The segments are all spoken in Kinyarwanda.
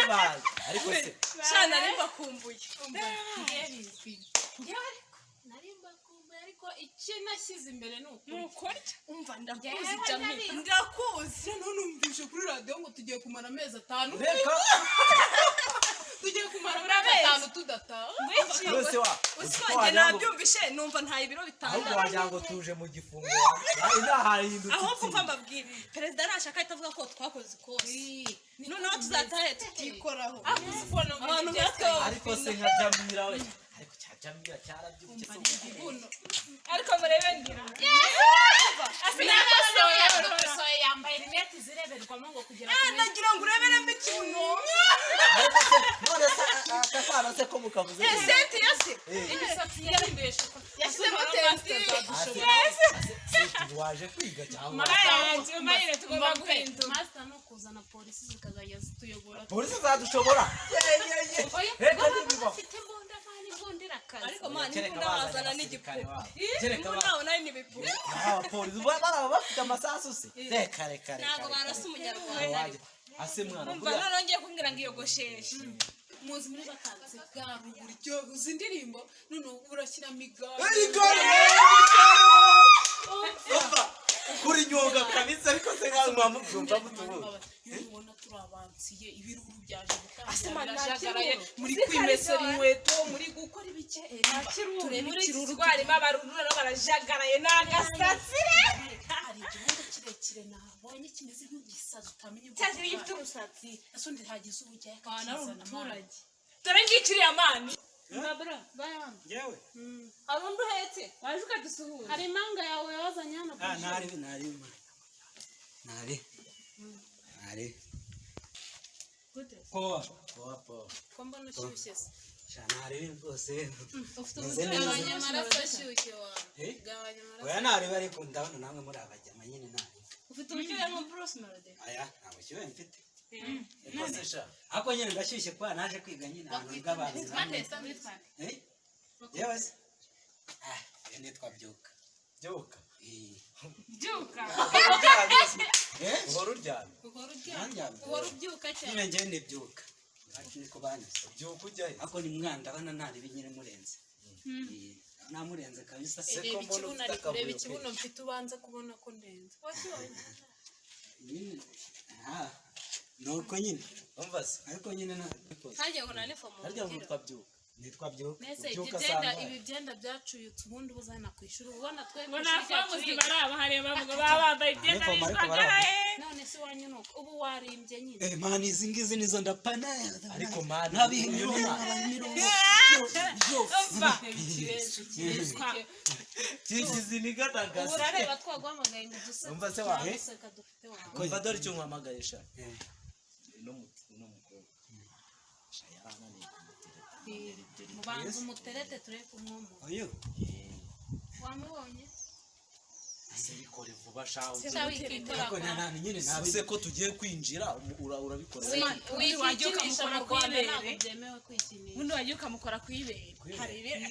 Ebaye, ariko se Sha, nari mbakumbuye. Ngewe ariko nari mbakumbuye, ariko icyo nashyize imbere ni ukuri. Nukurya. Umva, ndakuzi. Njyewe Jamila, ndabizi. ndakuzi. Noneho numvise kuri radiyo ngo tugiye kumara amezi 5. Reka. Tugiye kumara amezi Urabeshya. 5 tudataha. Rwose wa uzi ko Usibye wagira ngo nabyumvishe, numva ntaye ibiro ahubwo 6. wagira ngo tuje mu gifungo, inahahindutse. Ahubwo mva mbabwire, perezida nashaka ahita avuga ko twakoze ikosi, noneho tuzatahe tutikoraho abantu nkatwe. Ariko se nka Jamila we, ariko cya Jamila cyarabyibushye se? Ibuno. Ariko murebe ngira. Yakosoye, yambaye rinete zireberwamo ngo kugira ngo Nagira ngo ureberemo ikibuno. Ariko se none se aka kana se ko mukavuze? Senti yase. Imisatsi yahinduye shokora. Yashyizemo tenti. Ase, waje kwiga cyangwa? Mama mayire, tugomba guhindura. Master, no kuzana polisi zikazajya zituyobora. Polisi zadushobora? Ye. Oya, Reka, baba ntibibaho. bafite imbunda, mani, imbunda irakaze. Ariko mani, Kereka imbunda bazanye wazana abasirikare n'igipupe. wabo. Kereka Imbunda wabona ari n'ibipupe. Abapolisi baraba bafite amasasu se? Reka, reka, reka. Ntabwo Reka, barasa reka. umunyarwanda. Wajya ase mwana Umva, buriya noneho ngiye kumbwira ngo iyogosheshe. Muzi muri vakansi bwari uburyo uzi indirimbo, none ubu urashyiramo igare. Igare! Umva, kuri nyonga kabisa. Ariko se nkawe mubyumva mutubuze? Iyo ubona turi abansiye, ibiruru byaje Ase gutangira, man, nta birajagaraye, kiruru. muri kwimesera inkweto, muri gukora ibike. Turebe Muri iki ikiruru. kigo harimo abarurura barajagaraye n'agasatsi. Hari igihungu kirekire nabonye kimeze nk'igisazi, utamenya ubwoko Cya kintu gifite bwacyo. umusatsi. Ese undi hagize ubujyayo Ahantu ari akakizana, mani. umuturage. Dore ngikiriya mani. Yewe. Hari undi uhetse. Waje ukadusuhuza. Hari impanga yawe wazanye hano ku Ah, ishuri. ntari, ntari, ntari, ntari. Poa. Poa, poa. Ko mbona ushyushye se? Sha, ntari rwose. Ufite Meze ubushyuhe. neza. Gabanya amaraso ashyushye wawe. Eh? Gabanya amaraso. Oya, ntari, ariko ndabona namwe muri abajyama nyine, ntari. Ufite ubushyuhe nka Bruce Melody. Aya, nta bushyuhe mfite. Ariko se sha, Ariko nyine ndashyushye kuba naje kwiga nyine ahantu higa abantu. Witwa nde? Eh? Yewe se? Ah, iyo nitwa Byuka. Byuka. Eh. Byuka. Eh? Uhora uryamye. Uhora uryamye. Nanjye Uhora ubyuka cyane. nyine njyewe nibyuka. Iwacu niko banyise. Byuka ujya he? Ariko ni mwana, ndabona ntari nyine murenze. Eh, namurenze kabisa. Se ko Reba mbona ikibuno ufite ariko, reba akavuyo ikibuno kenshi. mfite, ubanza kubona ko ndenze. Wakibonye? Nyine, aha, nuko nyine. Umva se, Ariko nyine na Ntagiye ngo nane fomu. harya ngo witwa Byuka? Nitwa Byuka. Mbese ibyo Ubyuka byenda, saa ibi byenda byacuyutse, ubundi ubuzana ku ishuri ubona twe Ngo ku nta ishuri fomu ryacu zibaraba, hareba bavuga baba bambaye imyenda Uniform ariko bijwagaraye. None se iwanyu ni uko ubu warimbye nyine? Eh man, izi ngizi nizo ndapana. Ariko man, nabiha uyu ni imirongo, man. imirongo. Yo, yo. Umva. Ikirezi. Kigize Ubu inigaragaza. urareba twaguhamagaye ngo uduseke. Umva se wa Nta guseka dufite wawe. Umva, dore icyo nkuhamagaye sha. Eh. Uno mukobwa sha yarananiye kumutereta. Mubanza umuterete turebe kumwomora. Oyo. Wamubonye? Ese bikore vuba sha. Sha, wikikora. Ariko nta nta nyine nta Ese ko tugiye kwinjira, urabikora? Ubundi wajya Wikinisha ukamukora mu ku Rwanda ibere. ntabwo byemewe kwikinisha. Ubundi wajya ukamukora ku ibere. Hari ibere.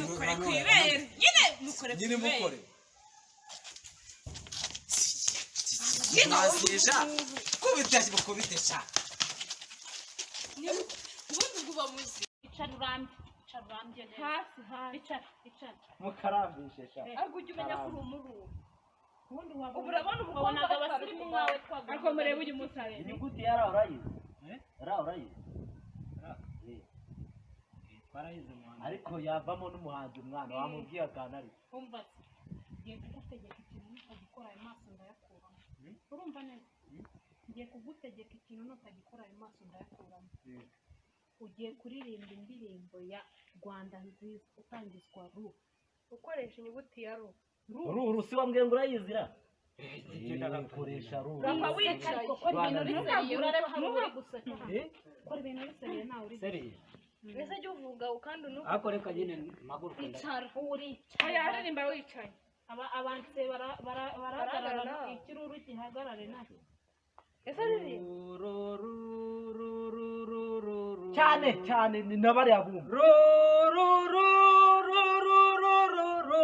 Mukore ku ibere nyine, mukore ku Nyine ibere. mukore. Mwasisha. Kubita, kubita sha. Ubundi ubwo uba muzi. Icara urambye, icara urambye neza. Hasi, hasi. Icara, icara. Mukarambishe sha. Ariko ujya umenya ko uri umururu. Ubundi Ubu urabona umukobwa wabonaga atwara abasirimu nkawe twaguhamagaye. Ariko murebe uyu munsi arebe. Inyuguti ya ra urayizi? Ra urayizi? Twarahize mu Rwanda. Ariko yavamo n'umuhanzi mwana, wamubwiye akantu ariko. Umva se, ngiye kugutegeka ikintu, nutagikora ayo maso ndayakuramo. Urumva neza? Ngiye kugutegeka ikintu, nutagikora ayo maso ndayakuramo. Ugiye kuririmba indirimbo ya Rwanda Nziza utangizwa ru. Ukoresha inyuguti ya ru. Ru ru si wambwiye ngo urayizira? Koresha ru. Urapfa wicaye. Ariko kora Rwanda ibintu nziza. biseriye, urareba hari uri guseka hano. Eh? Kora ibintu biseriye, ntawe uri. Seriye. Ese jya uvuga kandi unuka. Ariko reka nyine mpaguruke nda. Icara, uricara. Oya, aririmba wicaye. Aba abantu barahagarara, Barahagarara. ikiruru gihagarare nacyo. Ese aririmba. Cyane cyane ni na bariya bumva. Ru ru ru ru ru ru ru ru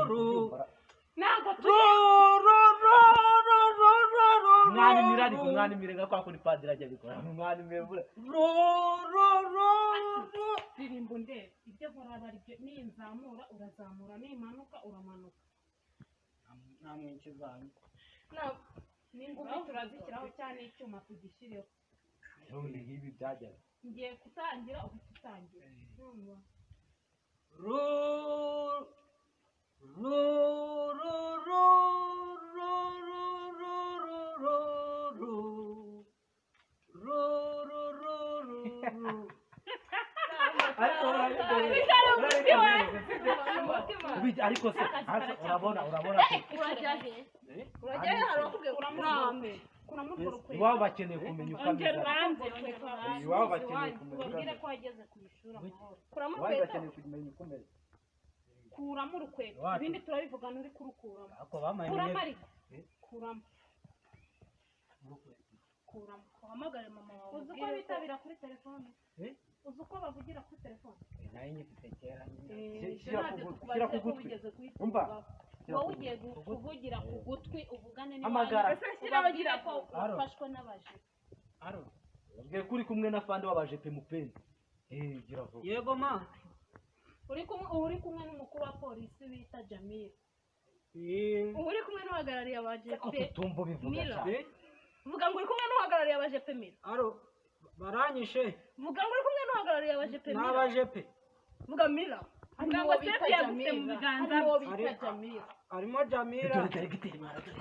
ru. Ntabwo Ru ru ru ru ru ru ru. Mwana imirariko mwana. Mwanimire nka kwa kundi padiri ajya abikora. Mwanimire bura. Ro ro ro ro. Ririmba undebe ibyo nkora aba ari byo. Ninzamura urazamura, nimanuka uramanuka. Namwe ikizami. N'ingumi turazishyiraho cyane, icyuma tugishyireho. Ubundi nk'ibi byajyaga. Ngiye gutangira, uhita utangira. Urumva? Ro ro ro ro ro ro ro ro ro ro ro ro ro ro. Ariko urabikora, ariko se hasi urabona Urajya he? Urajya he? Hari uwakubwiye ngo Kuramo, kuramo urwo rukweto. Iwabo bakeneye kumenya uko Ongera ameze. uranze urukweto hasi. Iwabo bakeneye kumenya uko Ubabwire ameze. ko wageze ku ishuri amahoro. Kuramo Iwabo urukweto. bakeneye kumenya uko ameze. Kuramo urukweto. Iwacu. Ibindi turabivugana uri kurukuramo. Ako bamaye. Kuramo ariko. Eh? Kuramo. Kuramo. Uhamagare mama wawe. Uzi uko Ubwire ko bitabira kuri telefone? Eh? Uzi uko bavugira kuri telefone? Nayo nyifite kera nyine. Eh, Shyira ntabyo ku gutwi, tukubaze shyira ku ko gutwi. wigeze Umva. kuyitubaho. Wowe ugiye kuvugira ku gutwi, uvugane Hamagara. ubabwire ko Aro. ufashwe n'abaje. Aro. Babwiye ko uri kumwe na fande w'abajepe mupenzi. Eh, gira vuba. Yego ma. Uri kumwe n'umukuru wa polisi bita Jamil. Eh. Ubu uri kumwe n'uhagarariye Ariko abajepe tutumva ubivuga Mira. cyane. Eh? Vuga ngo uri kumwe n'uhagarariye abajepe Mira. Aro. Baranyishe. Vuga ngo uri kumwe n'uhagarariye abajepe Mira. N'abajepe. Vuga Mira. Vuga ngo Harimo uwo bita Sefu yagufite mu Jamila. biganza Harimo uwo bye. bita Jamila. Harimo Jamila. Dore dore giteri mara. Dore.